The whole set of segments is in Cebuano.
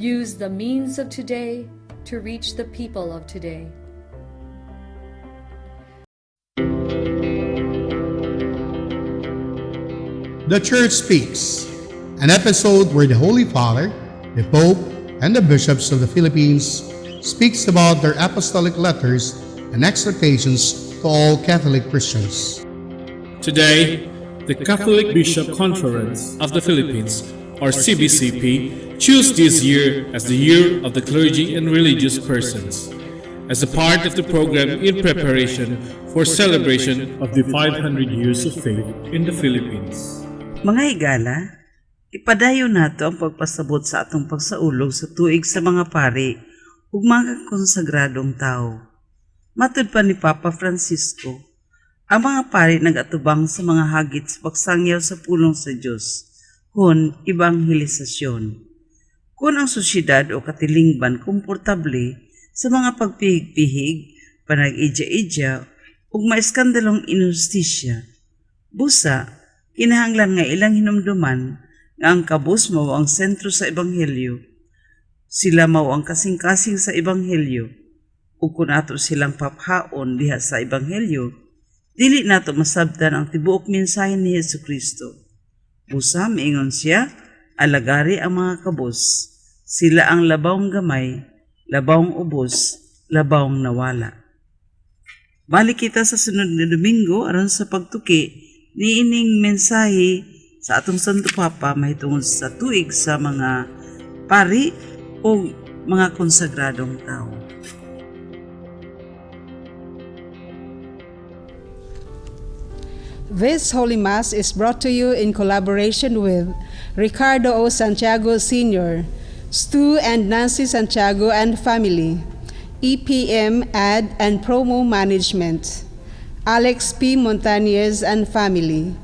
Use the means of today to reach the people of today. The Church Speaks, an episode where the Holy Father, the Pope, and the bishops of the Philippines speaks about their apostolic letters and exhortations to all Catholic Christians. Today, the Catholic Bishop Conference of the Philippines, or CBCP, choose this year as the Year of the Clergy and Religious Persons, as a part of the program in preparation for celebration of the 500 years of faith in the Philippines. Mga higala, ipadayon nato ang pagpasabot sa atong pagsaulog sa tuig sa mga pari ug mga konsagradong tao. Matud pa ni Papa Francisco, ang mga pari nag-atubang sa mga hagit sa pagsangyaw sa pulong sa Dios, kon ebanghelisasyon. Kung ang sosyedad o katilingban komportable sa mga pagpihig-pihig, panag-idya-idya, ug maeskandalong inhustisya, busa, kinahanglan nga ilang hinumduman nga ang kabus mao ang sentro sa ebanghelyo. Sila mao ang kasing-kasing sa ebanghelyo. Ug kung ato silang paphaon diha sa ebanghelyo, dili nato masabtan ang tibuok mensahe ni Hesus Kristo. Busa, miingon siya, alagari ang mga kabus. Sila ang labawng gamay, labawng ubos, labawng nawala. Balik kita sa sunod na Domingo aron sa pagtuki niining mensahe sa atong Santo Papa mahitungod sa tuig sa mga pari o mga konsagradong tao. This Holy Mass is brought to you in collaboration with Ricardo O. Santiago Sr., Stu and Nancy Santiago and family, EPM Ad and Promo Management, Alex P. Montañez and family,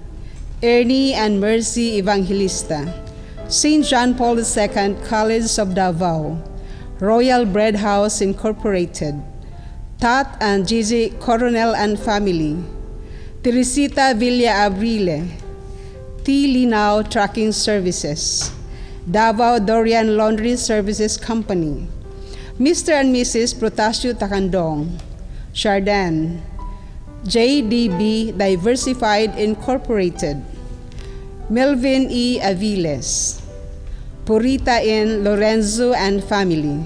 Ernie and Mercy Evangelista, St. John Paul II College of Davao, Royal Bread House Incorporated, Tat and Gigi Coronel and family, Teresita Villa Abrile, T. Linao Trucking Services, Davao Dorian Laundry Services Company, Mr. and Mrs. Protasio Takandong, Chardin, JDB Diversified Incorporated, Melvin E. Aviles, Purita N. Lorenzo and family,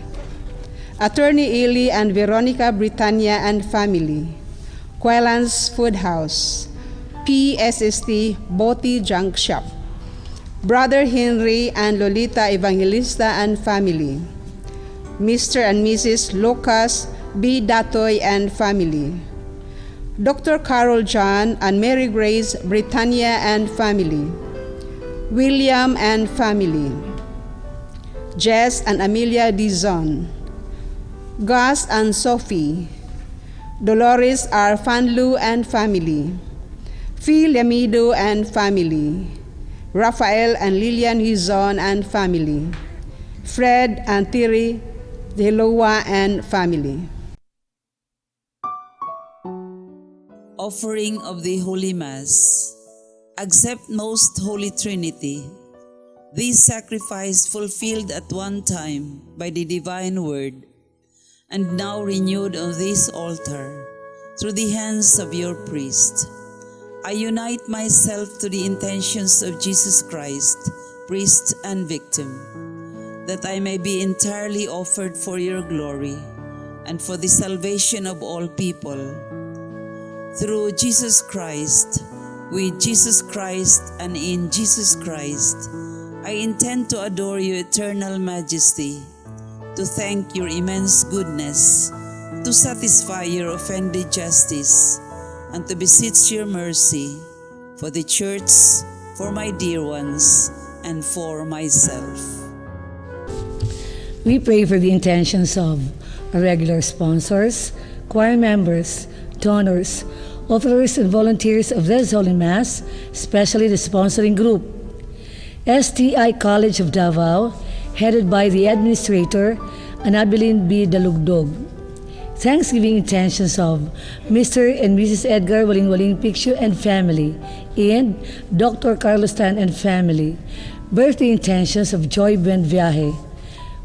Attorney Ely and Veronica Britannia and family, Quellan's Food House, PSST Boti Junk Shop, Brother Henry and Lolita Evangelista and family, Mr. and Mrs. Lucas B. Datoy and family, Dr. Carol John and Mary Grace Britannia and family, William and family, Jess and Amelia Dizon, Gus and Sophie, Dolores R. Fanlu and family, Phil Yamido and family, Rafael and Lilian Hizon and family, Fred and Terry Deloa and family. Offering of the Holy Mass. Accept, Most Holy Trinity, this sacrifice fulfilled at one time by the Divine Word, and now renewed on this altar through the hands of your priest. I unite myself to the intentions of Jesus Christ, priest and victim, that I may be entirely offered for your glory and for the salvation of all people. Through Jesus Christ, with Jesus Christ, and in Jesus Christ, I intend to adore your eternal majesty, to thank your immense goodness, to satisfy your offended justice, and to beseech your mercy for the Church, for my dear ones, and for myself. We pray for the intentions of our regular sponsors, choir members, donors, offerers, and volunteers of this Holy Mass, especially the sponsoring group. STI College of Davao, headed by the administrator, Anabilin B. Dalugdog. Thanksgiving intentions of Mr. and Mrs. Edgar Waling-Waling Picture and family, and Dr. Carlos Tan and family. Birthday intentions of Joy Ben Viaje.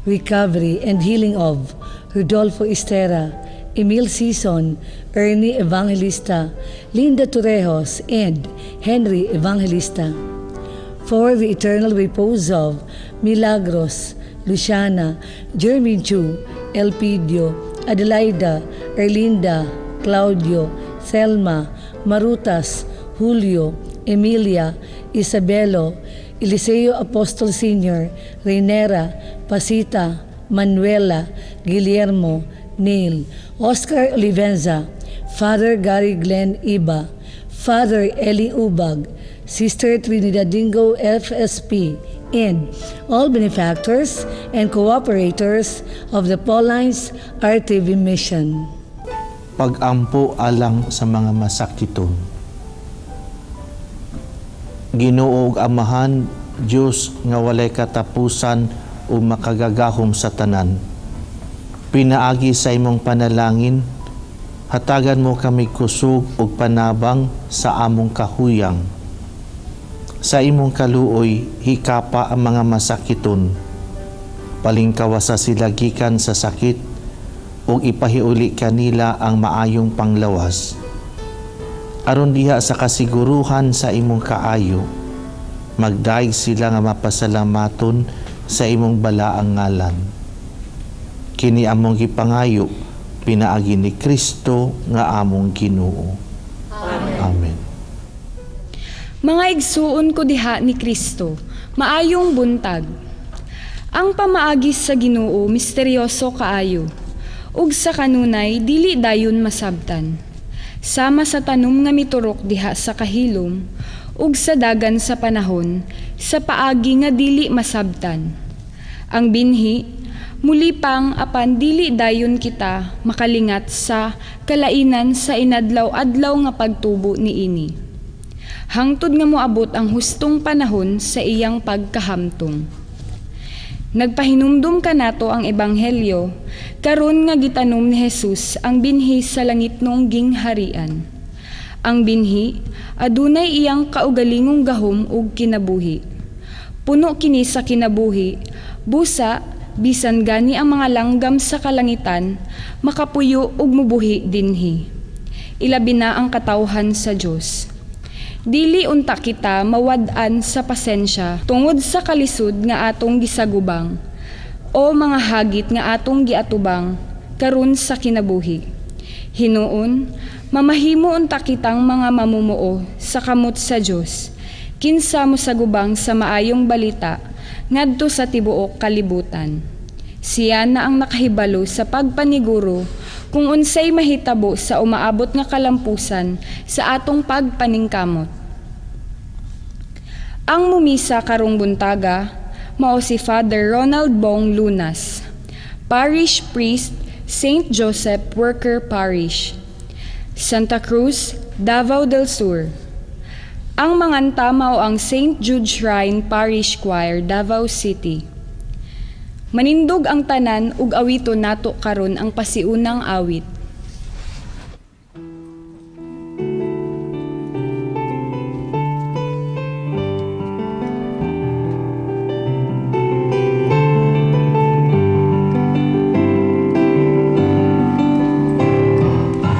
recovery, and healing of Rodolfo Estera, Emil Sison, Ernie Evangelista, Linda Torrejos, and Henry Evangelista. For the eternal repose of Milagros, Luciana, Jeremy Chu, Elpidio, Adelaida, Erlinda, Claudio, Thelma, Marutas, Julio, Emilia, Isabelo, Eliseo Apostol Sr., Reinera, Pasita, Manuela, Guillermo, Neil, Oscar Olivenza, Father Gary Glenn Iba, Father Eli Ubag, Sister Trinidad Dingo FSP, and all benefactors and cooperators of the Paulines RTV Mission. Pag-ampo alang sa mga masakiton. Ginoo ug Amahan, Dios nga walay katapusan ug makagagahom sa tanan. Pinaagi sa imong panalangin, hatagan mo kami kusog ug panabang sa among kahuyang. Sa imong kaluoy, hikapa ang mga masakiton. Palingkawasa sila gikan sa sakit ug ipahiuli kanila ang maayong panglawas. Aron diha sa kasiguruhan sa imong kaayo, magdaig sila nga mapasalamaton sa imong balaang ngalan. Kini among gipangayo pinaagi ni Kristo nga among Ginoo. Amen. Amen. Mga igsuon ko diha ni Kristo, maayong buntag. Ang pamaagi sa Ginoo misteryoso kaayo, ug sa kanunay dili dayon masabtan. Sama sa tanom nga miturok diha sa kahilom, ug sa dagan sa panahon, sa paagi nga dili masabtan. Ang binhi, mulipang apan dili dayon kita makalingat sa kalainan sa inadlaw-adlaw nga pagtubo niini, hangtod nga moabot ang hustong panahon sa iyang pagkahamtong. Nagpahinumdum kanato ang Ebanghelyo karon nga gitanom ni Jesus ang binhi sa langitnong gingharian. Ang binhi adunay iyang kaugalingong gahom ug kinabuhi. Puno kini sa kinabuhi, busa bisan gani ang mga langgam sa kalangitan makapuyo ug mubuhi dinhi. Ilabi na ang katawhan sa Dios. Dili unta kita mawad-an sa pasensya tungod sa kalisod nga atong gisagubang o mga hagit nga atong giatubang karon sa kinabuhi. Hinuon, mamahimo unta kitang mga mamumuo sa kamot sa Dios, kinsa mosagubang sa maayong balita ngadto sa tibuok kalibutan. Siya na ang nakahibalo sa pagpaniguro kung unsay mahitabo sa umaabot nga kalampusan sa atong pagpaningkamot. Ang mumisa karong buntaga mao si Father Ronald Bong Lunas, Parish Priest, St. Joseph Worker Parish, Santa Cruz, Davao del Sur. Ang manganta mao ang St. Jude Shrine Parish Choir, Davao City. Manindog ang tanan ug awito nato karon ang pasiunang awit.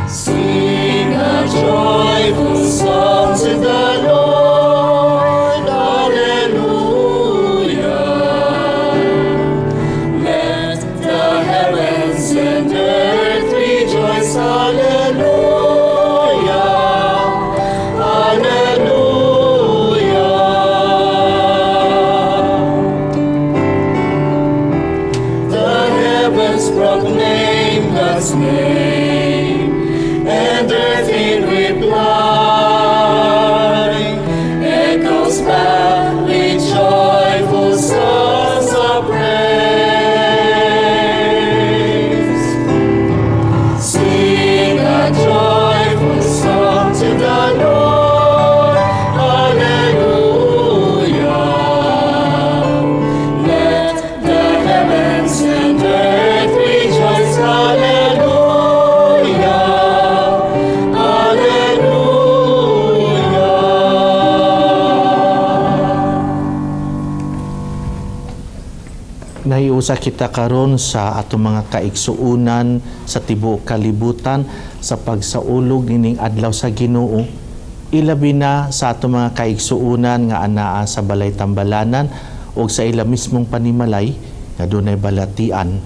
Sing a joyful song to the Lord. Alleluia. Let the heavens and earth rejoice. Magpanahiusa kita karon sa atong mga kaigsuonan sa tibuok kalibutan sa pagsaulog nining adlaw sa Ginoo. Ilabi na sa atong mga kaigsuonan nga anaa sa balay tambalanan o sa ila mismong panimalay nga dunay balatian.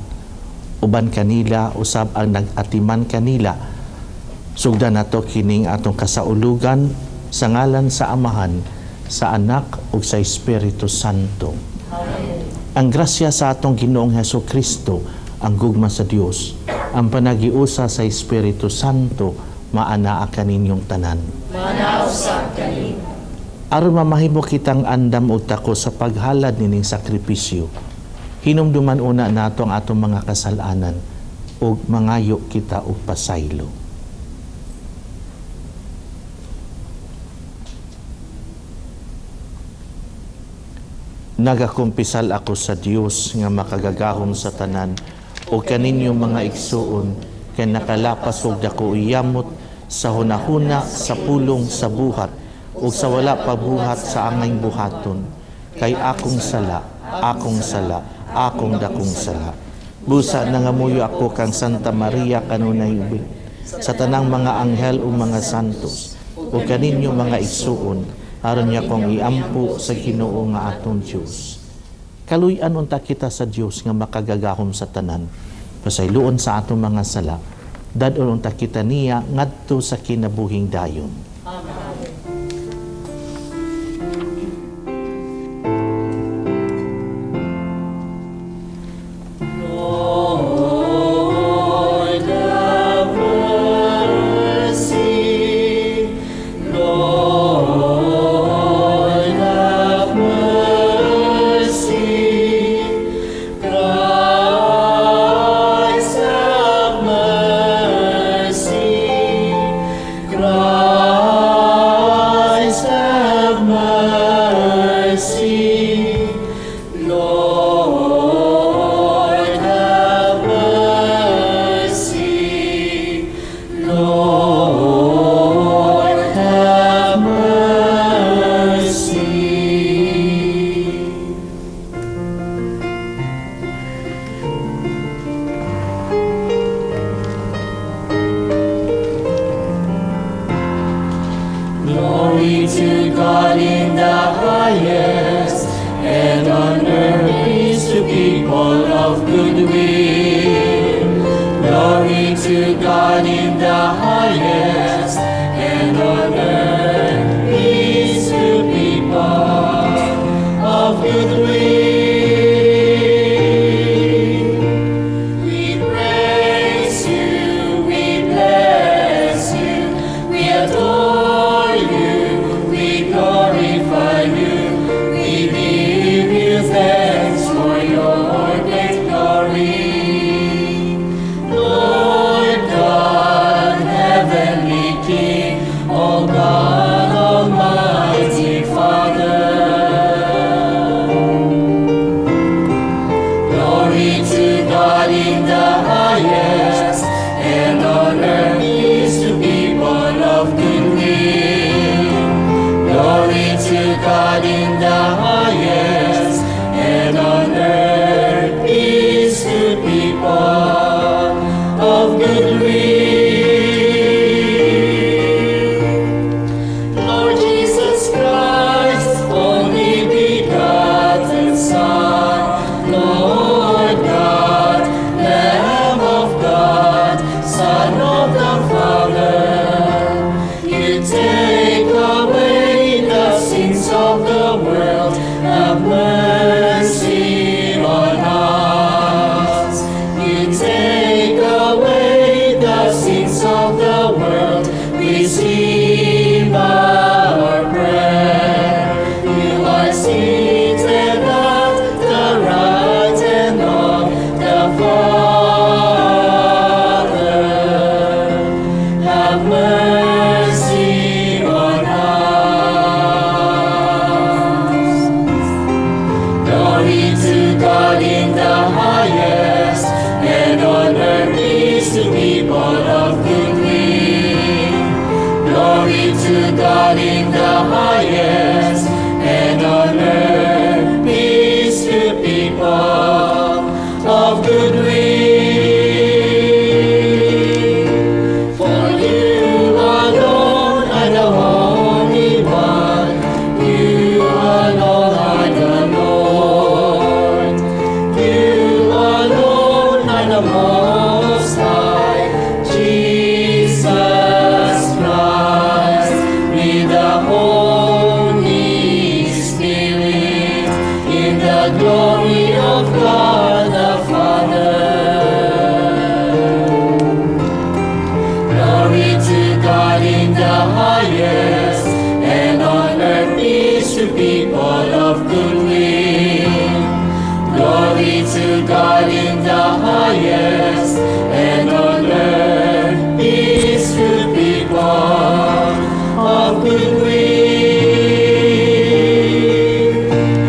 Uban kanila usab ang nag-atiman kanila. Sugdan nato kining atong kasaulugan sa ngalan sa Amahan, sa Anak ug sa Espiritu Santo. Amen. Ang grasya sa atong Ginoong Heso Kristo, ang gugma sa Dios, ang panagiusa sa Espiritu Santo, maanaa kaninyong tanan. Maanaa usab kanimo. Aron mamahimo kitang andam og tako sa paghalad nining sakripisyo, hinumduman una nato ang atong mga kasalanan ug mangayo kita og pasaylo. Nagakumpisal ako sa Dios nga makagagahom sa tanan o kaninyo mga igsuon kay nakalapas og dako iyamot sa hunahuna, sa pulong, sa buhat ug sa wala pabuhat sa angay buhaton, kay akong sala, akong sala, akong dakong sala. Busa nangamuyo ako kang Santa Maria kanunay ubi, sa tanang mga anghel ug mga santos ug kaninyo mga igsuon, aron niya kong iampo sa Ginoo nga atong Dios. Kaluy-an unta kita sa Dios nga makagagahom sa tanan. Pasayloon sa atong mga sala, dad-on unta kita niya ngadto sa kinabuhing dayon. Amen. Lord, have mercy. Lord, have mercy. Christ, have mercy. Christ, have mercy. Lord, have mercy. Lord, have mercy. Glory to God in the highest, and on earth peace to people of good will. Glory to God in the highest, and on earth peace to people of good will. We praise you, we bless you, we adore you, we glorify you, we give you thanks for your great glory. Lord God, heavenly King, O God, Almighty Father. Glory to God in the highest, and on earth peace to people of good will. Glory to God in the highest, and on earth peace to people of good will. Lord Jesus Christ, only begotten Son, Lord God, Lamb of God, Son of the Father, you take away the sins of the world, have mercy on us. You take away the sins of the world, receive our prayer. You are seated at the right hand of the Father. Have mercy on us. Glory to God in the highest, and on earth peace to people of good will. Glory to God in the highest, and on earth peace to people people of good will. Glory to God in the highest, and on earth peace to people of good will.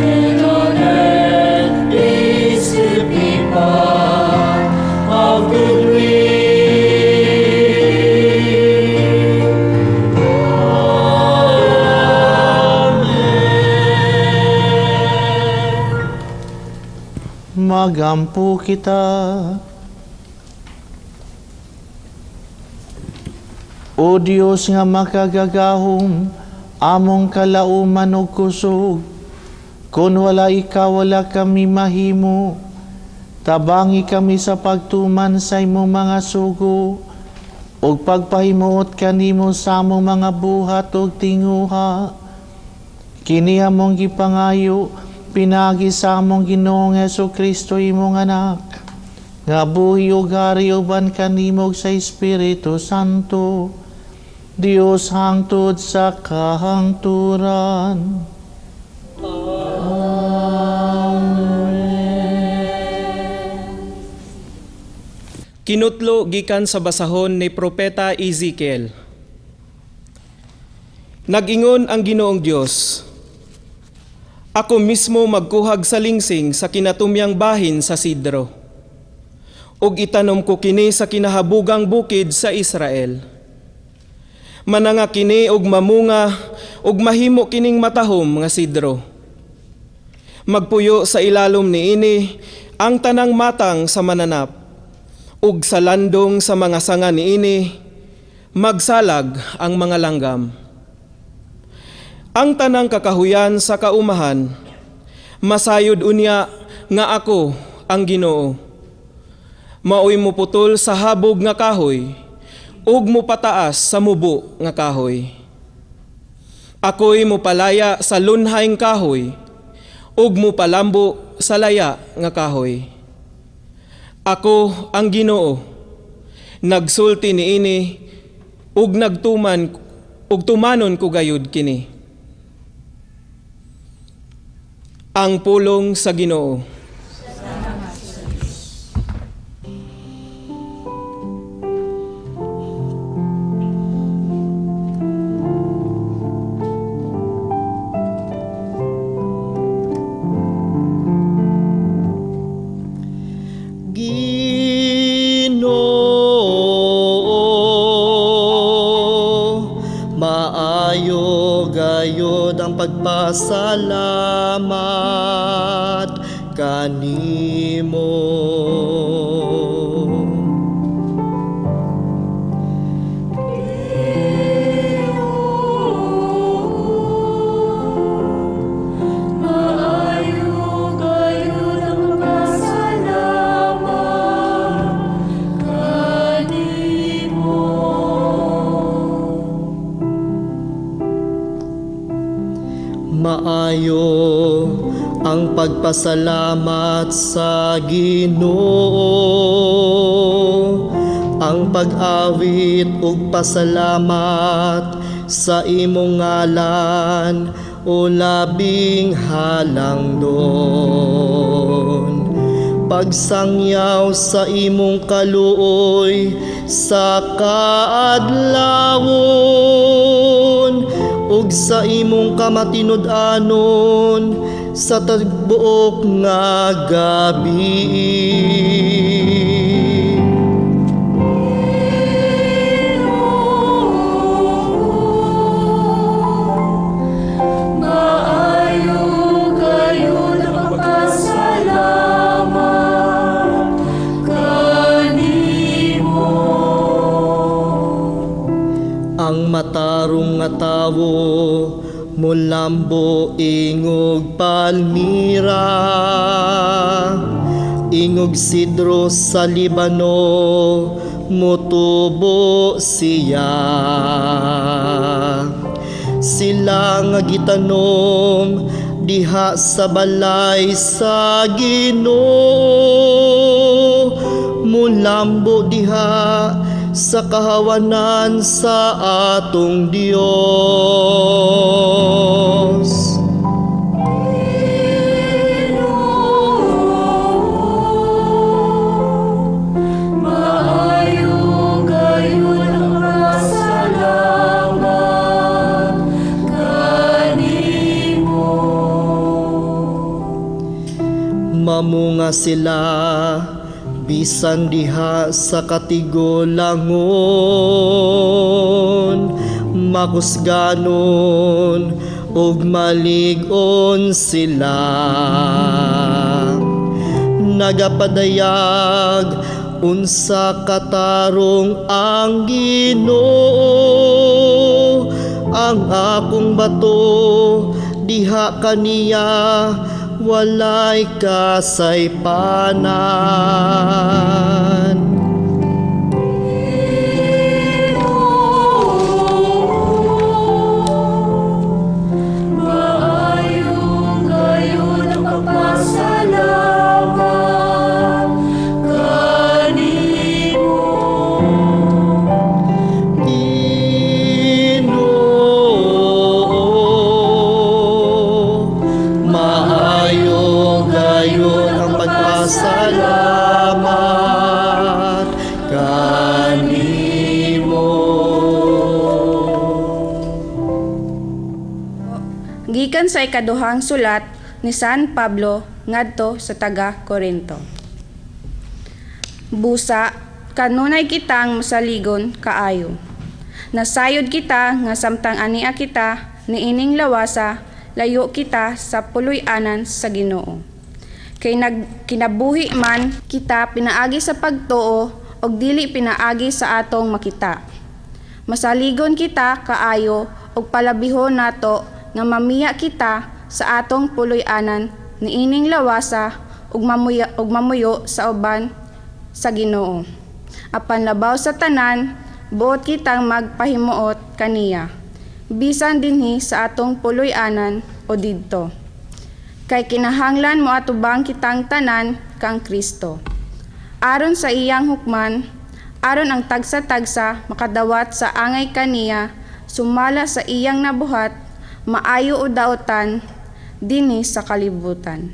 And on earth peace to people of good will. Amen. Magampo kita. O Dios nga makagagahom, among kalauman ug kusog, kon wala ikaw, wala kami mahimo. Tabangi kami sa pagtuman sa imong mga sugo ug pagpahimuot kanimo sa among mga buhat ug tinguha. Kini among gipangayo pinaagi sa among Ginoong Hesukristo, imong Anak, nga buhi ug hari uban kanimo sa Espiritu Santo, Dios hangtod sa kahangturan. Amen. Kinutlo gikan sa basahon ni Propeta Ezekiel. Nag-ingon ang Ginoong Dios, "Ako mismo magkuhag sa lingsing sa kinatumyang bahin sa sidro. Ug itanom ko kini sa kinahabugang bukid sa Israel. Mananga kini og mamunga ug mahimo kining matahom nga sidro. Magpuyo sa ilalom niini ang tanang matang sa mananap, ug sa landong sa mga sanga niini magsalag ang mga langgam. Ang tanang kakahuyan sa kaumahan masayod unya nga ako ang Ginoo. Maoy muputol sa habog nga kahoy ug mupataas sa mubo nga kahoy. Ako'y mupalaya sa lunhayng kahoy ug mupalambo sa laya nga kahoy. Ako ang Ginoo, nagsulti niini ug nagtuman ug tumanon ko gayud kini." Ang pulong sa Ginoo. Ginoo, maayo gayod ang pagpasalamat kanimo. Maayo gayud ang pagpasalamat kanimo. Maayo ang pagpasalamat sa Ginoo, ang pag-awit ug pasalamat sa imong ngalan, o labing halangdon. Pagsangyaw sa imong kaluoy sa kaadlawon, ug sa imong kamatinud-anon sa tagbuok nga gabi. Maayo gayud ang pagpasalamat kanimo. Ang matarong nga tawo mulambo ingog palmira, ingog sidro sa Libano mutubo siya. Sila nga gitanom diha sa balay sa Ginoo, mulambo diha sa kahawanan sa atong Dios. Magbunga sila bisan diha sa katigulangon, makusganon ug malig-on sila. Nagapadayag unsa katarong ang Ginoo, ang akong bato, diha kaniya walay kasaypanan. Maayong gayon ang pagpasalamat kanimo. Ginoo, maayo gayon ang pagpasalamat kanimo. Gikan sa ikaduhang sulat ni San Pablo ngadto sa taga Korinto. Busa, kanunay kitang masaligon kaayo. Nasayod kita nga samtang ania kita niining lawasa, layo kita sa puloy-anan sa Ginoo. Kay nagkinabuhi man kita pinaagi sa pagtuo og dili pinaagi sa atong makita. Masaligon kita kaayo og palabihon nato nga mamiya kita sa atong puloy-anan niining lawasa ug mamuyo sa uban sa Ginoo. Apan labaw sa tanan, buot kitang magpahimuot kaniya, bisan dinhi sa atong puloy-anan o didto. Kay kinahanglan moatubang kitang tanan kang Kristo. Aron sa iyang hukman, aron ang tagsa-tagsa makadawat sa angay kaniya, sumala sa iyang nabuhat, maayo o daotan, dinhi sa kalibutan.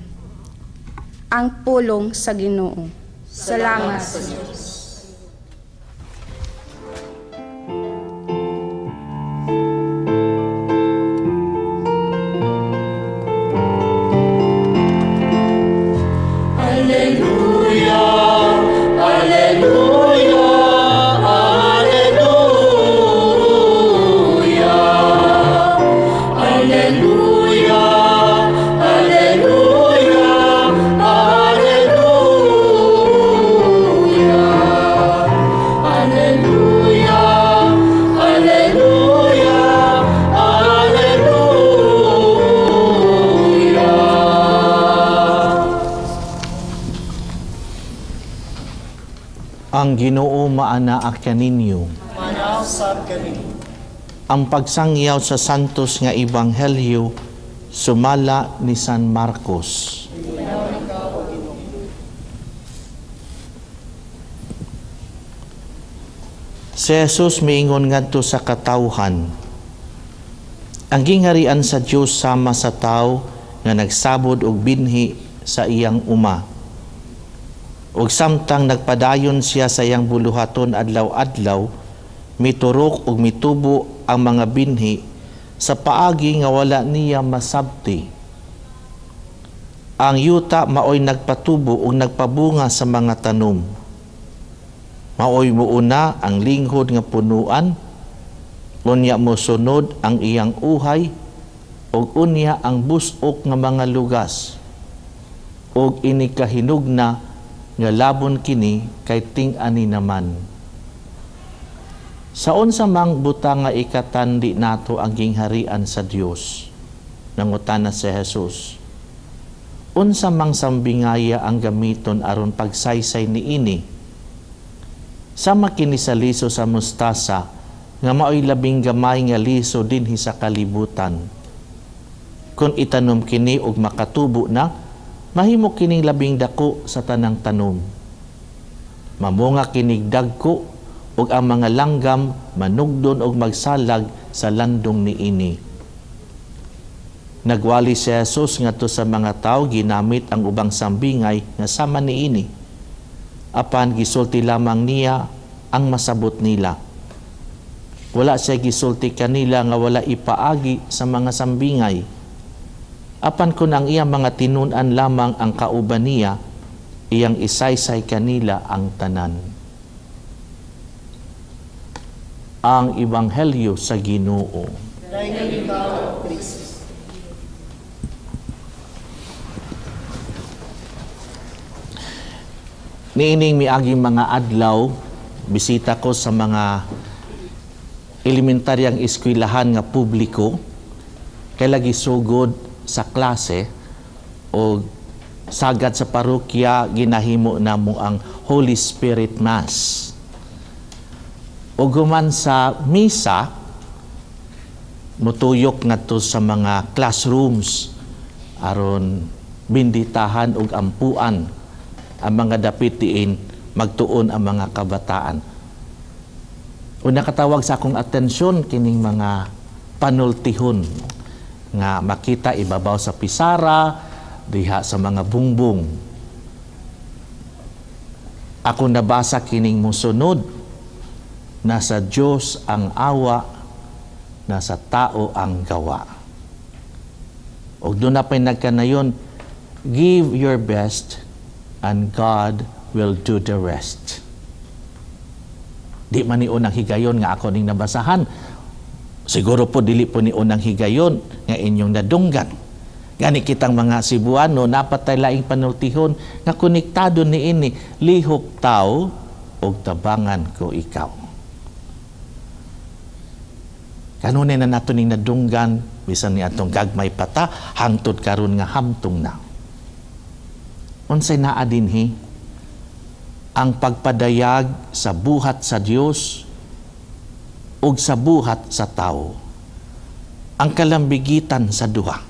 Ang pulong sa Ginoo. Salamat sa Diyos. Alleluia, Alleluia, Alleluia. Alleluia, Alleluia, Alleluia. Alleluia, Alleluia, Alleluia. Ang Ginoo maanaa kaninyo. Manausab kani. Ang pagsangyaw sa Santos nga Ebanghelyo sumala ni San Marcos. Si Jesus miingon ngadto sa katawhan, ang gingharian sa Dios sama sa tawo nga nagsabod og binhi sa iyang uma. Og samtang nagpadayon siya sa iyang buluhaton adlaw-adlaw, miturok og mitubo ang mga binhi sa paagi nga wala niya masabti. Ang yuta maoy nagpatubo ug nagpabunga sa mga tanom. Maoy muuna ang linghod nga punuan, unya mosunod ang iyang uhay, ug unya ang busok nga mga lugas. Ug ini kahinugna nga labon kini kay ting-ani naman. Sa unsa mang butang nga ikatandi nato ang gingharian sa Dios? Nangutana si Jesus. Unsa mang sambingaya ang gamiton aron pagsaysay niini? Sama kini sa liso sa mustasa nga maoy labing gamay nga liso dinhi sa kalibutan. Kung itanom kini og makatubo na, mahimo kining labing dako sa tanang tanom. Mamunga kinig dagko ug ang mga langgam manugdon og magsalag sa landong niini. Nagwali si Jesus ngadto sa mga tawo ginamit ang ubang sambingay nga sama niini. Apan gisulti lamang niya ang masabot nila. Wala siya gisulti kanila nga wala ipaagi sa mga sambingay. Apan kun ang iyang mga tinun-an lamang ang kauban niya, Iyang isaysay kanila ang tanan. Ang Ebanghelyo sa Ginoo. Niining miaging mga adlaw, bisita ko sa mga elementaryang eskwelahan nga publiko, kay lagi sugod sa klase o sagad sa parokya, ginahimo namo ang Holy Spirit Mass. O guman sa misa, mutuyok ngadto sa mga classrooms aron binditahan ug ampuan ang mga dapit diin magtuon ang mga kabataan. O nakatawag sa akong atensyon kining mga panultihon nga makita ibabaw sa pisara, diha sa mga bungbong. Ako nabasa kining musunod, nasa Dios ang awa, nasa tao ang gawa. Og doon na pa'y nagkanayon, give your best and God will do the rest. Di man ni unang higayon nga ako ning nabasahan. Siguro po dili po ni unang higayon nga inyong nadunggan. Gani kitang mga Cebuano, napatay laing panultihon nga konektado niini, lihok tao og tabangan ko ikaw. Kanunay na nato ning nadunggan, bisan ni atong gagmay pata, hangtod karon nga hamtong na. Unsay naa dinhi? Ang pagpadayag sa buhat sa Dios ug sa buhat sa tao. Ang kalambigitan sa duha.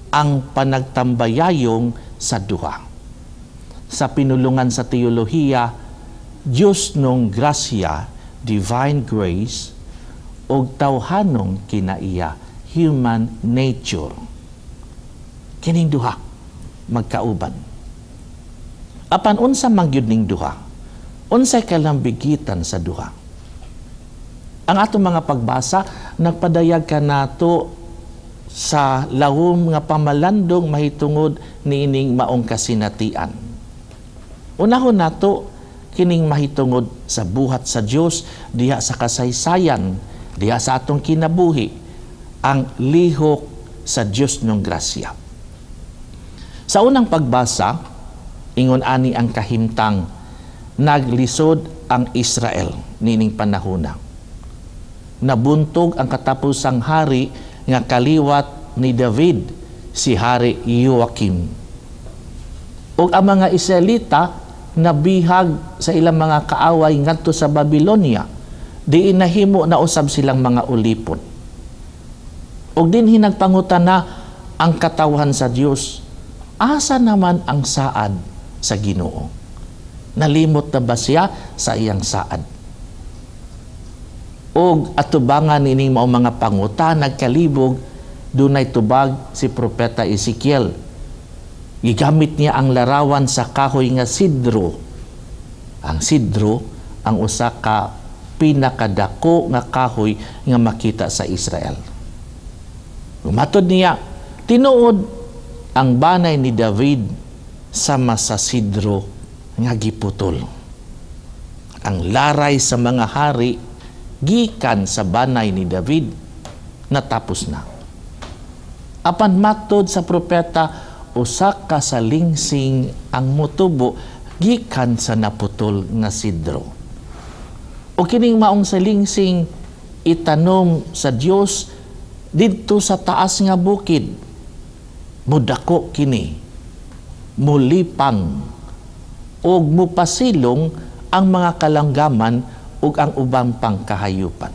Ang panagtambayayong sa duha. Sa pinulungan sa teolohiya, Dios nung grasya, divine grace, ug tawhanong kinaiya, human nature. Kining duha magkauban. Apan unsa man gyud ning duha? Unsay kalambigitan sa duha? Ang atong mga pagbasa nagpadayag kanato sa lawom nga pamalandong mahitungod niining maong kasinatian. Unahon nato kining mahitungod sa buhat sa Dios diha sa kasaysayan, diha sa atong kinabuhi, ang lihok sa Dios ng grasya. Sa unang pagbasa, ingon ani ang kahimtang, naglisod ang Israel nining panahona. Nabuntog ang katapusang hari nga kaliwat ni David, si Hari Joakim. Ug ang mga Israelita nabihag sa ilang mga kaaway ngadto sa Babylonia, diin nahimo na usab silang mga ulipon. Ug dinhi nagpangutana ang katawhan sa Dios, asa naman ang saad sa Ginoo? Nalimot na ba siya sa iyang saad? Og atubangan nining mao mga panguta nagkalibog, dunay tubag si Propeta Ezekiel. Gigamit niya ang larawan sa kahoy nga sidro. Ang sidro ang usa ka pinakadako nga kahoy nga makita sa Israel. Matod niya, tinuod ang banay ni David sama sa sidro nga giputol. Ang laray sa mga hari gikan sa banay ni David natapos na. Apan matod sa propeta, usa ka salingsing ang motubo gikan sa naputol nga sidro. O kining maong salingsing itanom sa Dios didto sa taas nga bukid. Mudako kini, mulipang ug mupasilong ang mga kalanggaman ug ang ubang pangkahayupan.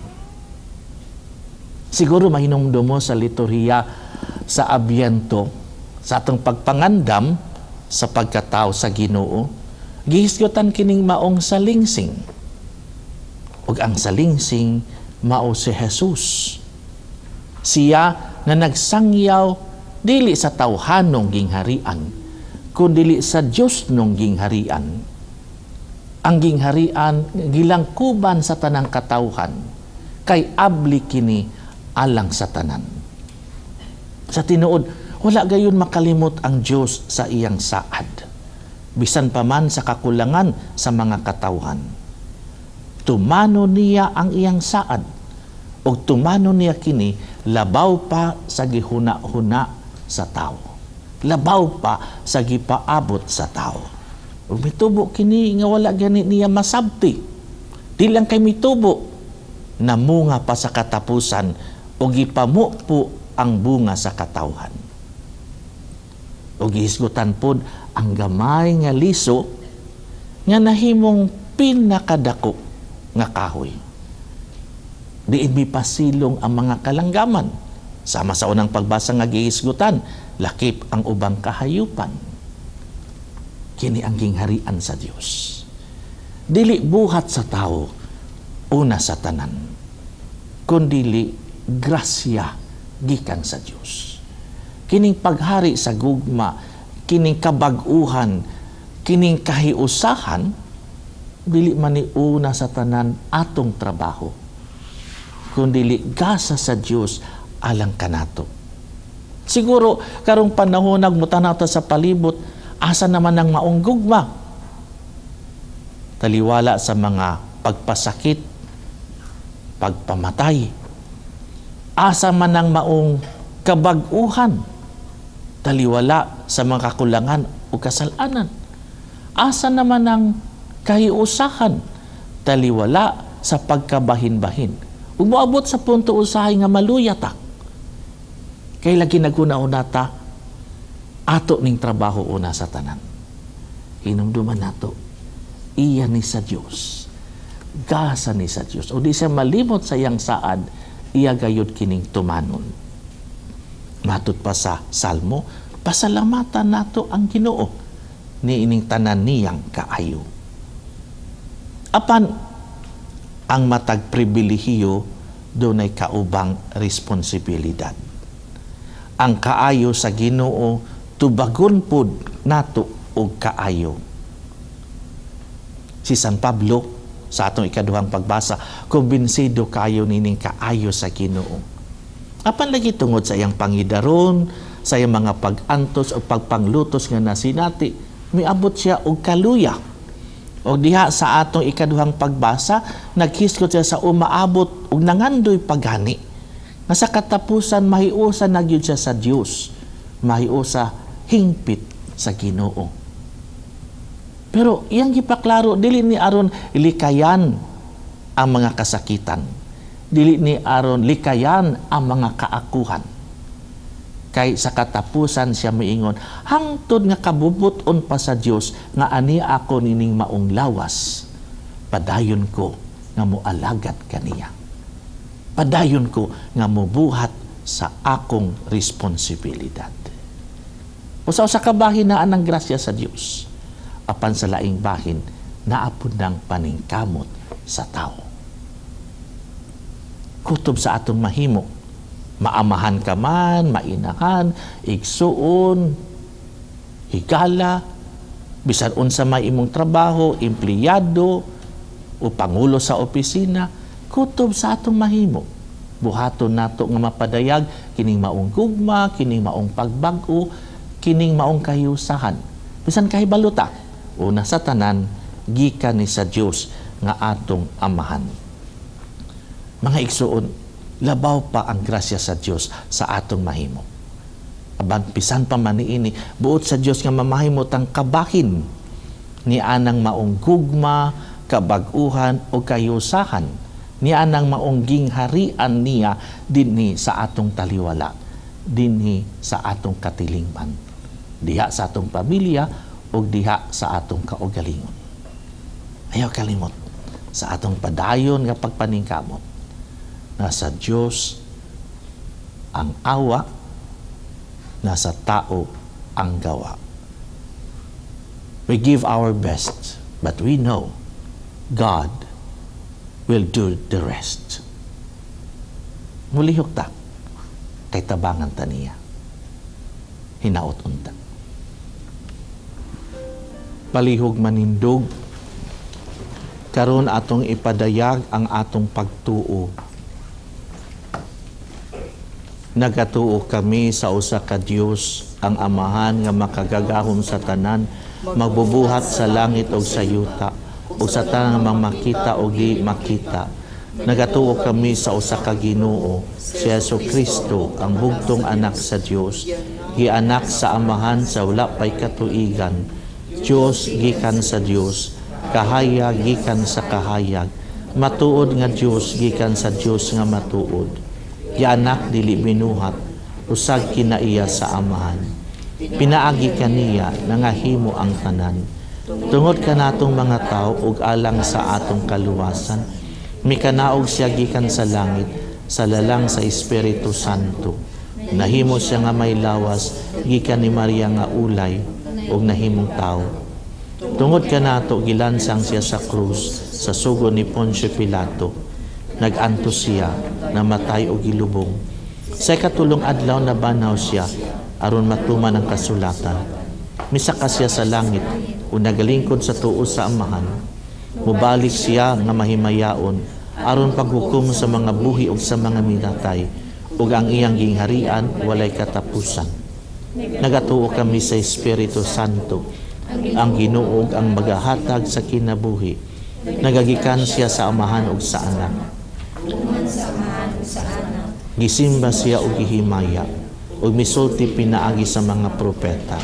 Siguro mahinumdum mo sa liturhiya sa Abyento, sa atong pagpangandam sa pagkatao sa Ginoo, gihisgutan kining maong salingsing. Ug ang salingsing mao si Jesus. Siya nga nagsangyaw dili sa tawhanong gingharian, kundili sa Dios nung gingharian. Ang gingharian gilangkuban sa tanang katawhan, kay abli kini alang sa tanan. Sa tinuod, wala gayon makalimot ang Dios sa iyang saad. Bisan pa man sa kakulangan sa mga katawhan. Tumano niya ang iyang saad ug tumano niya kini labaw pa sa gihuna-huna sa tawo. Labaw pa sa gipaabot sa tawo. Ug mitubo kini nga wala gani niya masabti. Di lang kay mitubo, namunga pa sa katapusan ug gipamupo ang bunga sa katawhan. Ug gihisgutan pod ang gamay nga liso nga nahimong pinakadako nga kahoy. Diin mipasilong ang mga kalanggaman. Sama sa unang pagbasa nga gihisgutan, lakip ang ubang kahayupan. Kini ang gingharian sa Dios. Dili buhat sa tao, una sa tanan, kundili grasya gikan sa Dios. Kining paghari sa gugma, kining kabag-uhan, kining kahiusahan, dili man ni una sa tanan atong trabaho, kundili gasa sa Dios alang kanato. Siguro karong panahon nagmutanaw ta sa palibot, asa naman ang maong gugma? Taliwala sa mga pagpasakit, pagpamatay. Asa man ang maong kabag-uhan? Taliwala sa mga kakulangan o kasalanan. Asa naman ang kahiusahan? Taliwala sa pagkabahin-bahin. Umuabot sa punto usahay nga maluya ta. Kay lagi naguna-una ta, ato ning trabaho una sa tanan. Hinumduman nato, iya ni sa Dios, gasa ni sa Dios. O di siya malimot sa iyang saad, iya gayud kining tumanon. Matud pa sa Salmo, pasalamatan nato ang Ginoo ni ining tanan niyang kaayo. Apan ang matag pribilehiyo dunay kaubang responsibilidad. Ang kaayo sa Ginoo tubagon pod nato og kaayo. Si San Pablo sa atong ikaduhang pagbasa, kumbinsido kayo nining kaayo sa Ginoo. Apan lagi tungod sa iyang pangidaron, sa iyang mga pag-antos o pagpanglutos nga nasinati, miabot siya og kaluya. O diha sa atong ikaduhang pagbasa, naghisgot siya sa umaabot og nangandoy pagani. Nga sa katapusan mahiusa na gyud siya sa Dios, mahiusa hingpit sa Ginoo. Pero iyang gipaklaro, dili ni aron likayan ang mga kasakitan, dili ni aron likayan ang mga kaakuhan. Kay sa katapusan siya miingon, hangtod nga kabubut-on pa sa Dios nga ani ako nining maong lawas, padayon ko nga moalagad kaniya. Padayon ko nga mobuhat sa akong responsibilidad. Usa-usa ka bahin naa ang grasya sa Dios, apan sa laing bahin naapod ng paningkamot sa tao. Kutob sa atong mahimo, maamahan ka man, mainahan, igsuon, higala, bisan unsa may imong trabaho, empleyado o pangulo sa opisina, kutob sa atong mahimo. Buhaton nato nga mapadayag kining maong gugma, kining maong pagbag-o, kining maong kahiusahan. Bisan kahibalo ta, una sa tanan, gikan ni sa Dios nga atong amahan. Mga igsuon, labaw pa ang grasya sa Dios sa atong mahimo. Apan bisan pa man niini, buot sa Dios nga mamahimo tang kabahin ni anang maong gugma, kabag-uhan o kahiusahan, ni anang maong gingharian niya dinhi sa atong taliwala, dinhi sa atong katilingban, diha sa atong pamilya o diha sa atong kaugalingon. Ayaw kalimot sa atong padayon nga pagpaningkamot nasa Dios ang awa, nasa tao ang gawa. We give our best, but we know God will do the rest. Mulihok ta, kay tabangan ta niya. Hinaot unta. Palihog manindog, karon atong ipadayag ang atong pagtuo. Nagatuo kami sa usa ka Dios, ang Amahan nga makagagahom sa tanan, magbubuhat sa langit ug sa yuta, ug sa tanan nga makita o di makita. Nagatuo kami sa usa ka Ginoo, si Hesus Kristo, ang bugtong anak sa Dios, gianak sa Amahan sa wala pay katuigan, Dios gikan sa Dios, kahayag gikan sa kahayag, matuod nga Dios gikan sa Dios nga matuod. Gianak dili binuhat, usag kinaiya sa Amahan. Pinaagi kaniya nangahimo ang tanan. Tungod kanatong mga tawo ug alang sa atong kaluwasan, mikanaog siya gikan sa langit sa lalang sa Espiritu Santo. Nahimo siya nga may lawas gikan ni Maria nga ulay ug nahimong tawo. Tungod kanato gilansang siya sa krus sa sugo ni Poncio Pilato. Nag-antos siya, namatay og gilubong. Sa ikatulong adlaw nabanhaw siya aron matuman ang kasulatan. Misaka siya sa langit ug nagalingkod sa tuo sa Amahan. Mubalik siya nga mahimayaon aron paghukom sa mga buhi ug sa mga minatay, ug ang iyang gingharian walay katapusan. Nagatuo kami sa Espiritu Santo, ang Ginoo ug ang magahatag sa kinabuhi. Nagagikan siya sa Amahan ug sa Anak. Gisimba siya og gihimaya ug misulti pinaagi sa mga propeta.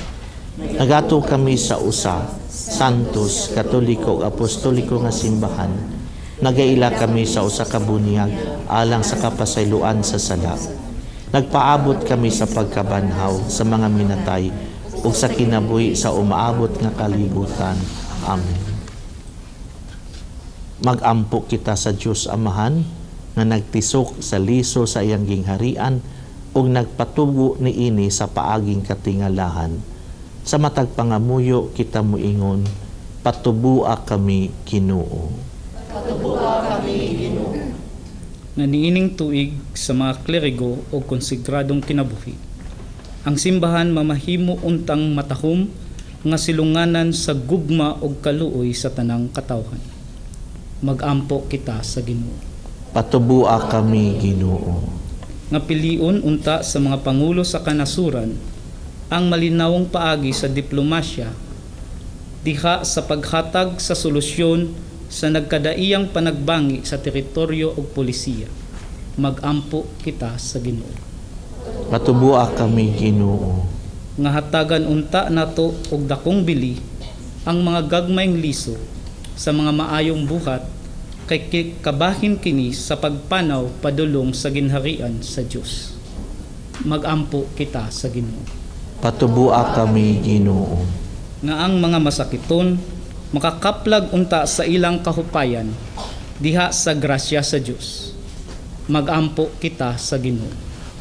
Nagatuo kami sa usa, Santos, Katoliko ug Apostoliko nga simbahan. Nagaila kami sa usa ka bunyag alang sa kapasayloan sa sala. Nagpaabot kami sa pagkabanhaw sa mga minatay ug sa kinabuhi sa umaabot nga kalibutan. Amen. Magampo kita sa Dios Amahan nga nagtisok sa liso sa iyang gingharian ug nagpatubo niini sa paaging katingalahan. Sa matag pangamuyo kita moingon, patubua kami Ginoo. Patubua kami Ginoo. Nga niining tuig sa mga klerigo o konsegradong kinabuhi, ang simbahan mamahimo untang matahom nga silunganan sa gugma og kaluoy sa tanang katawhan. Magampo kita sa Ginoo. Patubua kami Ginoo. Nga pilion unta sa mga pangulo sa kanasuran ang malinawong paagi sa diplomasya diha sa paghatag sa solusyon sa nagkadaiyang panagbangi sa teritoryo ug polisiya. Magampo kita sa Ginoo. Patubua kami Ginoo. Nga hatagan unta nato og dakong bili ang mga gagmayng liso sa mga maayong buhat kay kabahin kini sa pagpanaw padulong sa ginharian sa Dios. Magampo kita sa Ginoo. Patubua kami Ginoo. Nga ang mga masakiton makakaplag unta sa ilang kahupayan diha sa grasya sa Dios. Magampo kita sa Ginoo.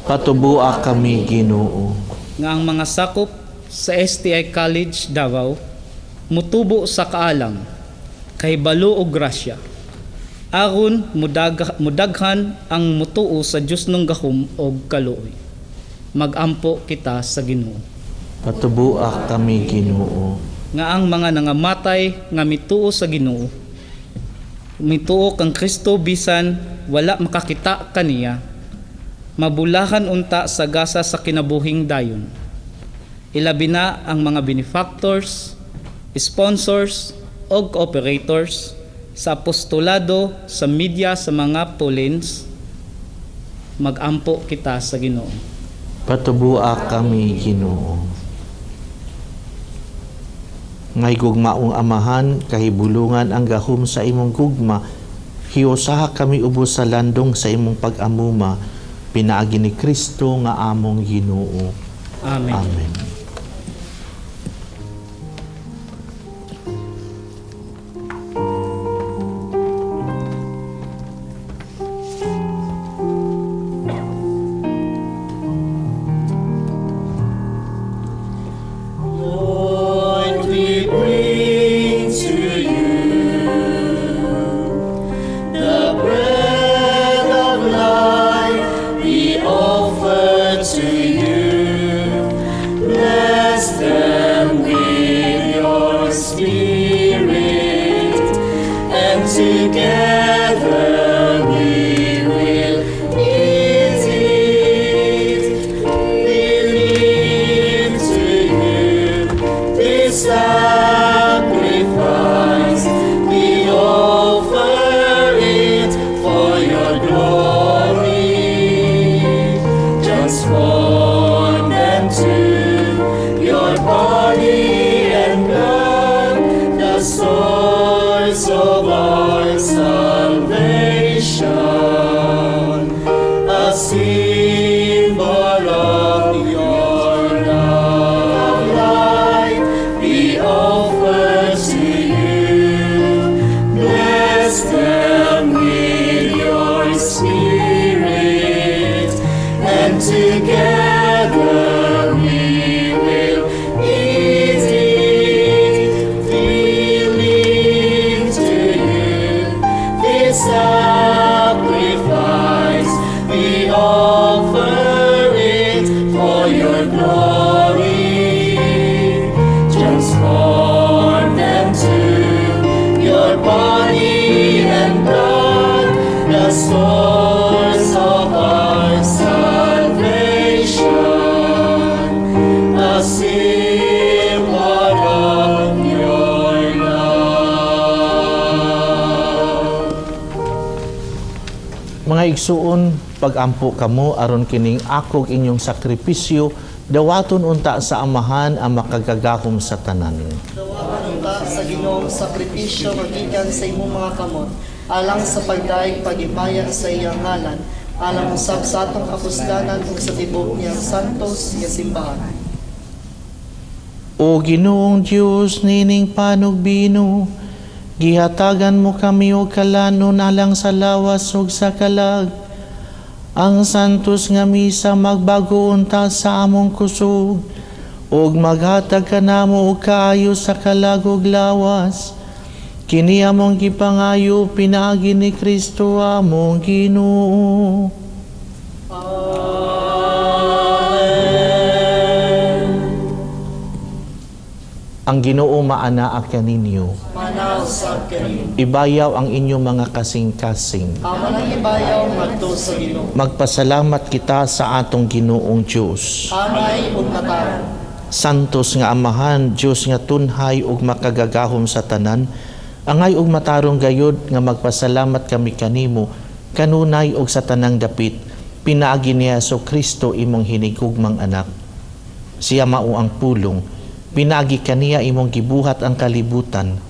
Patubua kami Ginoo. Nga ang mga sakop sa STI College Davao mutubo sa kaalam, kahibalo og grasya, aron mudaghan ang mutuo sa Dios nung gahom og kaluoy. Magampo kita sa Ginoo. Patubua kami Ginoo. Nga ang mga nangamatay nga mituo sa Ginoo, mituo kang Kristo bisan wala makakita kaniya, mabulahan unta sa gasa sa kinabuhing dayon. Ilabi na ang mga benefactors, sponsors og cooperators sa apostolado sa media sa mga Paulines. Magampo kita sa Ginoo. Patubua kami Ginoo. Ngay gugmaong Amahan, kahibulungan ang gahom sa imong gugma, hiusaha kami ubos sa landong sa imong pag-amuma, pinaagi ni Kristo nga among Ginoo. Amen. Amen. Lord, we bring to you the bread of life, we offer to you. Bless them with your Spirit, and together we will eat it. Transform them to your body and blood, the source of our salvation, a symbol of your love. Life we offer to you. Bless them with your spirit, and together we will eat it. We lift to you this sacrifice. We offer it for your glory. Transform them to your body and blood, the source of our salvation, a symbol of your love. Mga igsuon, pag-ampo kamo aron kining akog inyong sakripisyo dawaton unta sa Amahan ang makagagahom sa tanan. Dawaton unta sa Ginoong sakripisyo nga gikan sa imong mga kamot alang sa pagdayeg paghimaya sa iyang ngalan, alang usab sa atong kapuslanan ug sa tibuok niyang santos nga simbahan. O Ginoong Dios, nining pan ug bino, gihatagan mo kami og kalanon alang sa lawas ug sa kalag. Ang santos nga misa magbago unta sa among kusog ug maghatag kanamo og kaayo sa kalag ug lawas. Kini among gipangayo pinaagi ni Kristo among Ginoo. Amen. Ang Ginoo maanaa kaninyo. Maanaa usab kanimo. Ibayaw ang inyong mga kasing-kasing. Amo nang ibayaw ngadto sa Ginoo. Magpasalamat kita sa atong Ginoong Dios. Angay ug matarong. Santos nga Amahan, Dios nga tunhay ug makagagahom sa tanan, angay ug matarong gayud nga magpasalamat kami kanimo kanunay ug sa tanang dapit, pinaagi ni Hesus Kristo imong hinigugmang anak. Siya mao ang pulong, pinaagi kaniya imong gibuhat ang kalibutan.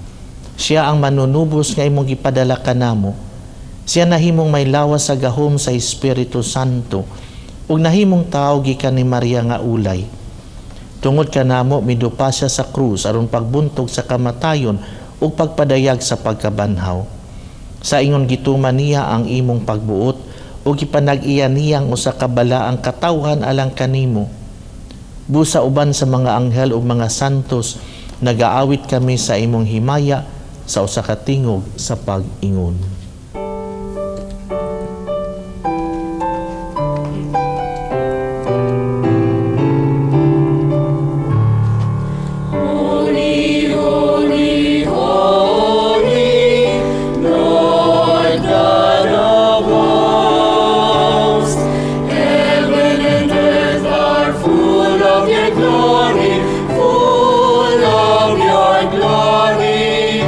Siya ang manunubos nga imong gipadala kanamo. Siya nahimong may lawas sa gahom sa Espiritu Santo ug nahimong tawo gikan ni Maria nga ulay. Tungod kanamo midupa siya sa krus aron pagbuntog sa kamatayon ug pagpadayag sa pagkabanhaw. Sa ingon gituman niya ang imong pagbuot ug gipanag-iya niya ang usa ka balaang katawhan alang kanimo. Busa uban sa mga anghel ug mga santos, nagaawit kami sa imong himaya sa usa ka tingog sa pag-ingon. Holy, holy, holy, Lord God of hosts, heaven and earth are full of your glory, full of your glory.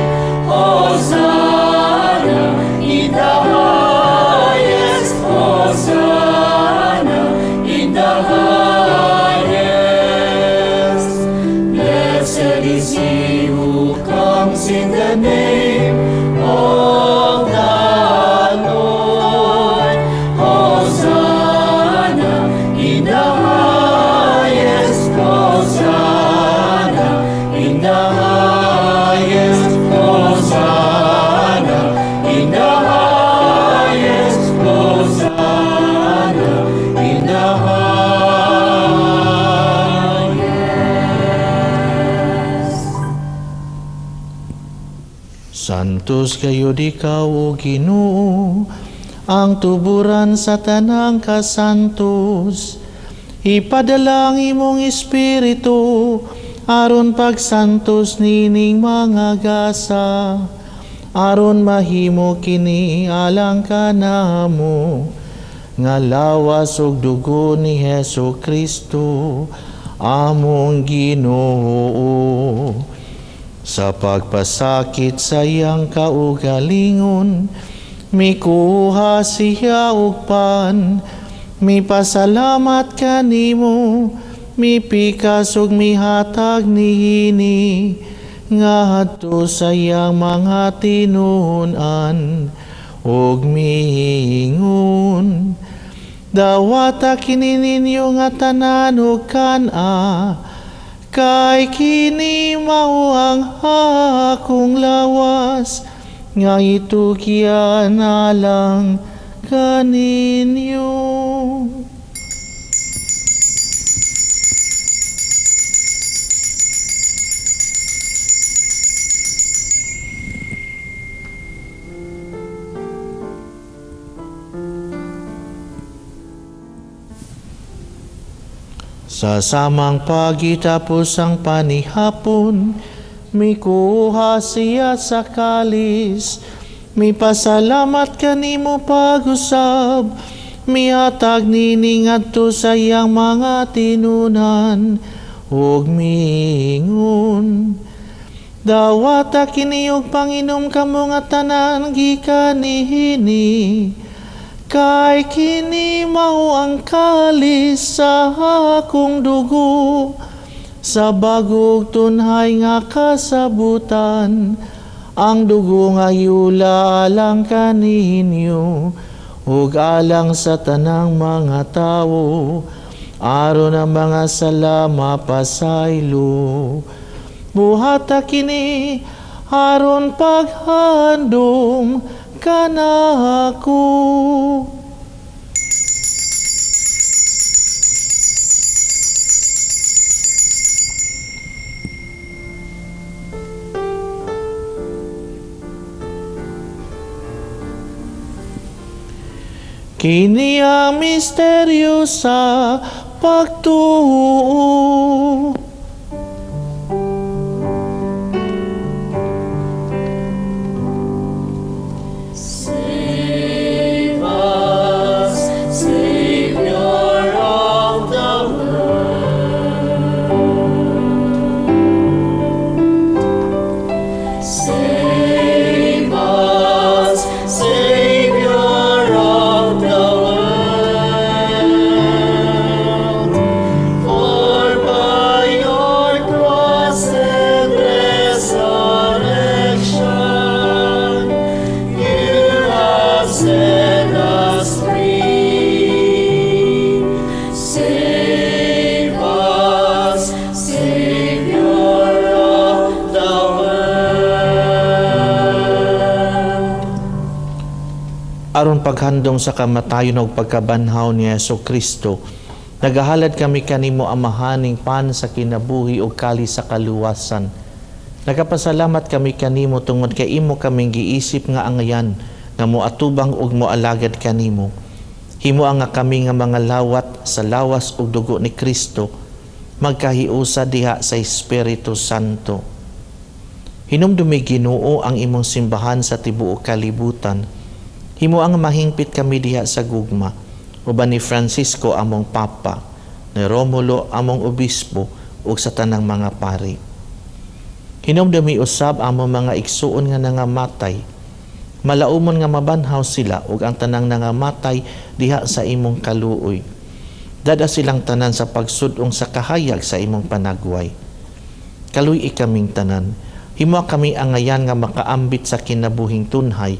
Hosanna in the highest, Hosanna in the highest. Blessed is he who comes in the name of the Lord. Hosanna in the highest, Hosanna in the highest, Hosanna in the highest, Hosanna in the highest. Santos gayud ikaw, O Ginoo, ang tuburan sa tanang kasantos. Ipadala ang imong espiritu aron pagsantos nining mga gasa, aron mahimo kini alang kanamo nga lawas ug dugo ni Hesus Kristo among Ginoo. Sa pagpasakit sa iyang kaugalingon, mikuha siya og pan, Mipasalamat kanimo, mipikas ug mihatag niini ngadto sa iyang mga tinun-an ug miingon: Dawata kini ninyo nga tanan ug kan-a, kay kini mao ang akong lawas nga itugyan alang kaninyo. Sa samang pagitapos ang panihapon, mikuha siya sa kalis, mipasalamat kanimo pag-usab, mihatag nini ngadto sa iyang mga tinunan, ug miingon: Dawata kini ug panginom kamo nga tanan gikan niini, kay kini mao ang kalis sa akong dugo, sa bagong tunhay nga kasabutan, ang dugo nga yula alang kaninyo ug alang sa tanang mga tawo, aron ang mga sala mapasaylo. Buhata kini aron paghandom kanako. Kini ang misteryo sa pagtuo. Save us, Savior of the world. Save us, Savior of the world. For by your cross and resurrection, you have set us free. Save us, Savior of the world. Aron paghandom sa kamatayon ug pagkabanhaw ni Hesus Kristo, nagahalad kami kanimo, Amahaning pan sa kinabuhi ug kalis sa kaluwasan. Nagapasalamat kami kanimo tungod kay imo kaming giisip nga angayan nga moatubang ug moalagad kanimo. Himoa nga kami nga mga lawat sa lawas ug dugo ni Kristo magkahiusa diha sa Espiritu Santo. Hinumdumi, Ginoo, ang imong simbahan sa tibuok kalibutan. Himoa nga mahingpit kami diha sa gugma, uban ni Francisco among Papa, ni Romulo among Obispo, ug sa tanang mga pari. Hinumdumi usab among mga igsuon nga nangamatay. Malaumon nga mabanhaw sila ug ang tanang nangamatay diha sa imong kaluoy. Dad-a silang tanan sa pagsud-ong sa kahayag sa imong panagway. Kaluy-i kaming tanan. Himoa kami angayan nga makaambit sa kinabuhing tunhay,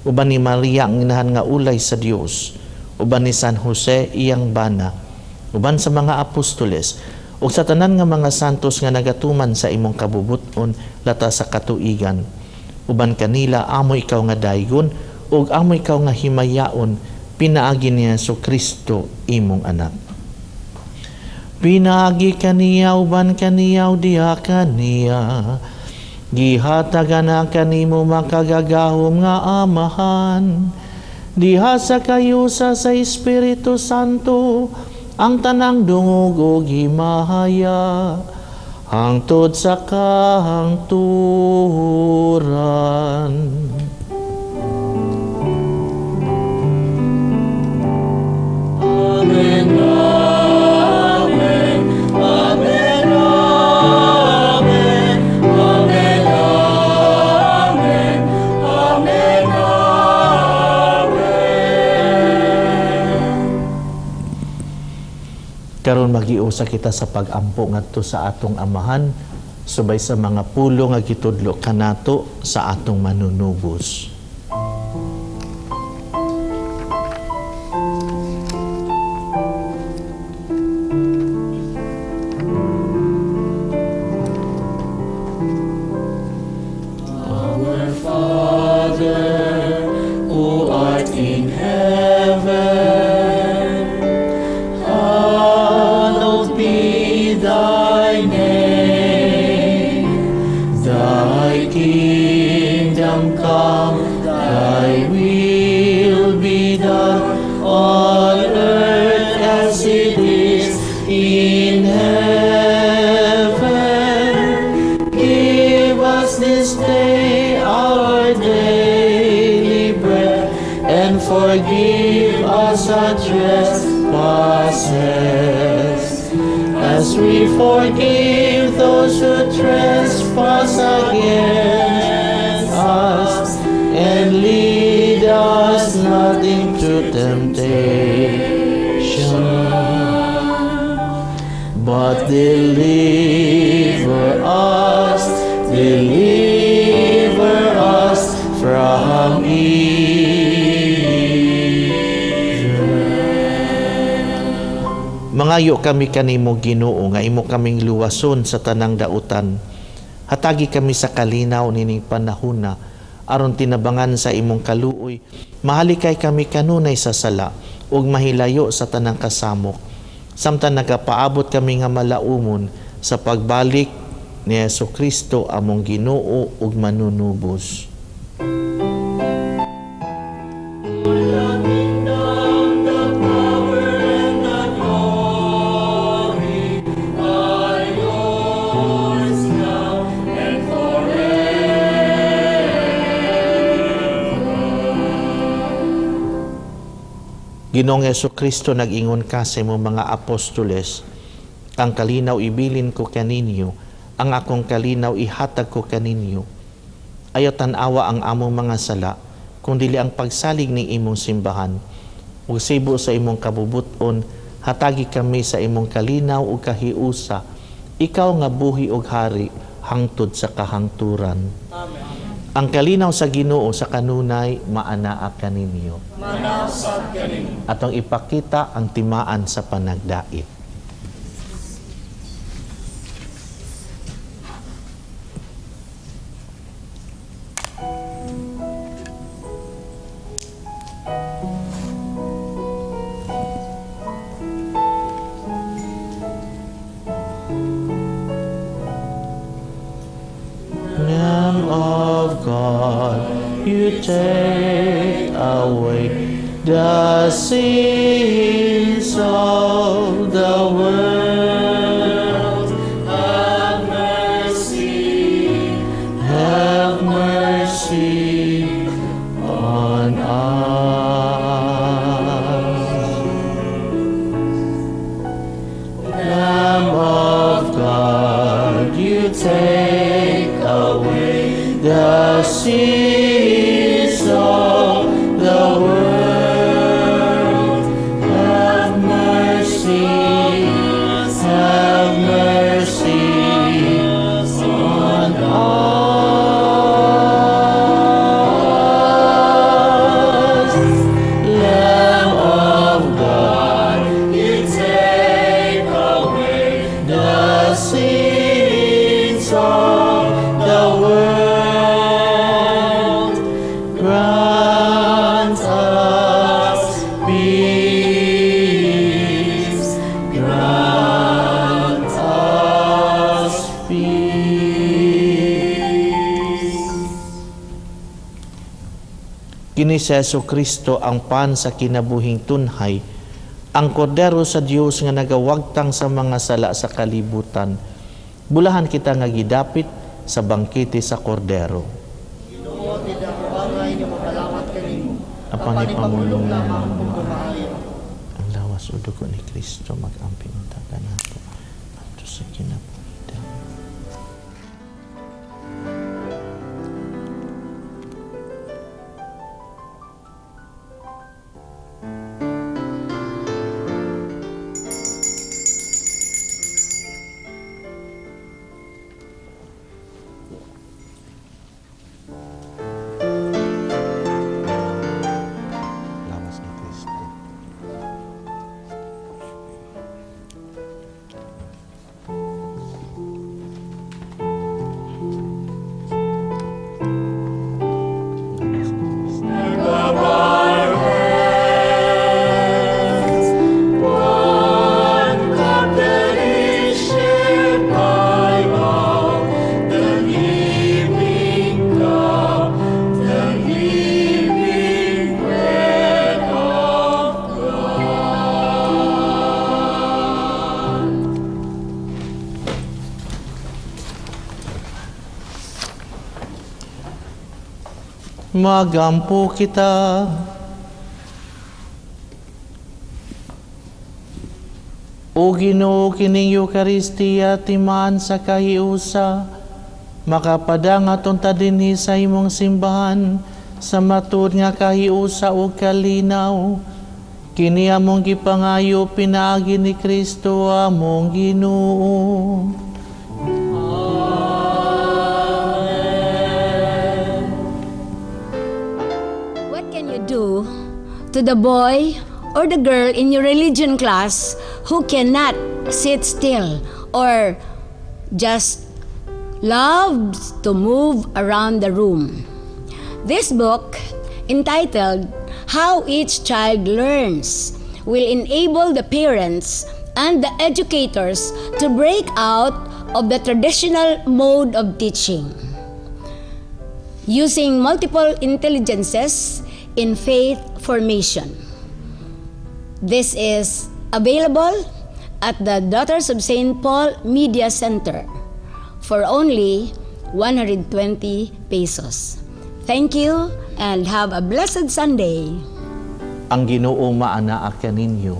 uban ni Maria ang inahan nga ulay sa Dios, uban ni San Jose iyang bana, uban sa mga apostoles, ug sa tanan nga mga santos nga nagatuman sa imong kabubut-on lata sa katuigan. Uban kanila amo ikaw nga daygon ug amo ikaw nga himayaon, pinaagi ni Hesus Kristo imong anak. Pinaagi kaniya, uban kaniya, diha kaniya, gihatagan na kanimo makagagahom nga Amahan, diha sa kayusa sa Espiritu Santo, ang tanang dungog ug himaya, hangtod sa kahangturan. Amen, amen, amen, amen, amen, amen, amen, amen. Karon magiusa kita sa pag-ampo ngadto sa atong Amahan subay sa mga pulo nga gitudlo kanato sa atong manunubos. Our Father, who art in heaven, hallowed be thy name. Thy kingdom come, thy will be done on earth as it is in heaven. Give us this day our daily bread, and forgive us our trespasses, as we forgive those who trespass against us. And lead us not into temptation, but deliver us from evil. Mangayo kami kanimo Ginoo nga imo kaming luwason sa tanang dautan. Hatagi kami sa kalinaw nining panahona aron tinabangan sa imong kaluoy. Mahalikay kami kanunay sa sala ug mahilayo sa tanang kasamok. Samtang nagapaabot kami nga malaumon sa pagbalik ni Hesus Kristo among Ginoo ug manunubos. Ginoong Hesukristo, nag-ingon ka sa imong mga apostoles, ang kalinaw ibilin ko kaninyo, ang akong kalinaw ihatag ko kaninyo. Ayaw tan-awa ang among mga sala, kung dili ang pagsalig ning imong simbahan. Ug sibo sa imong kabubuton, hatagi kami sa imong kalinaw ug kahiusa. Ikaw nga buhi ug hari, hangtod sa kahangturan. Amen. Ang kalinaw sa Ginoo sa kanunay maanaa kaninyo. Manausab kaninyo. Atong ipakita ang timaan sa panagdait. Lamb of God, you take away the sins of the world. Have mercy on us. Lamb of God, you take away the sins of the world. Have mercy on us. Lamb of God, you take away the sins of the world. Grant us peace. Grant us peace. Kini si Hesukristo ang pan sa kinabuhing tunhay, ang kordero sa Dios nga nagawagtang sa mga sala sa kalibutan. Bulahan kita nga gidapit sa bangkete sa kordero. Ginoo, tidak angay nga mapalamat kanimo. Ang panipamulong lamang kung kumaayo. Ang lawas o dugo ni Kristo mag-amping unta kanato ngadto sa kinabuhi. Magampo kita. O Ginoo, kining Eukaristiya timaan sa kahiusa, makapadang atong ta dinhi sa imong simbahan sa matud nga kahiusa ug kalinaw. Kini among gipangayo pinaagi ni Kristo among Ginoo. Amen. What can you do to the boy or the girl in your religion class who cannot sit still or just loves to move around the room? This book, entitled How Each Child Learns, will enable the parents and the educators to break out of the traditional mode of teaching, using multiple intelligences in faith formation. This is available at the Daughters of St. Paul Media Center for only 120 pesos. Thank you and have a blessed Sunday. Ang Ginoo maanaa kaninyo.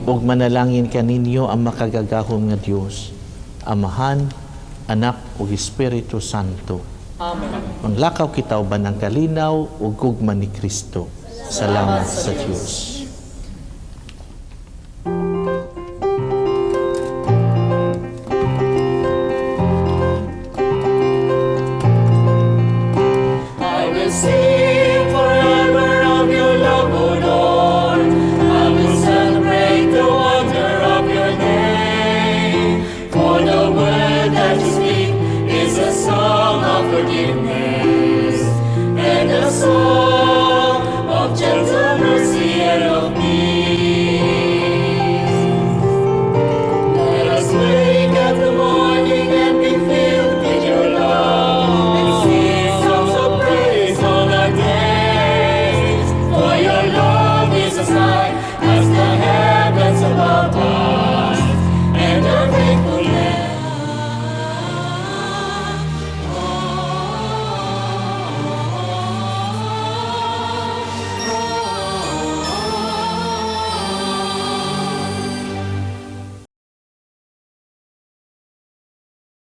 Ug manalangin kaninyo ang makagagahom nga Dios, Amahan, Anak ug Espiritu Santo. Amen. Manglakaw kita uban ang kalinaw ug gugma ni Kristo. Salamat sa Dios.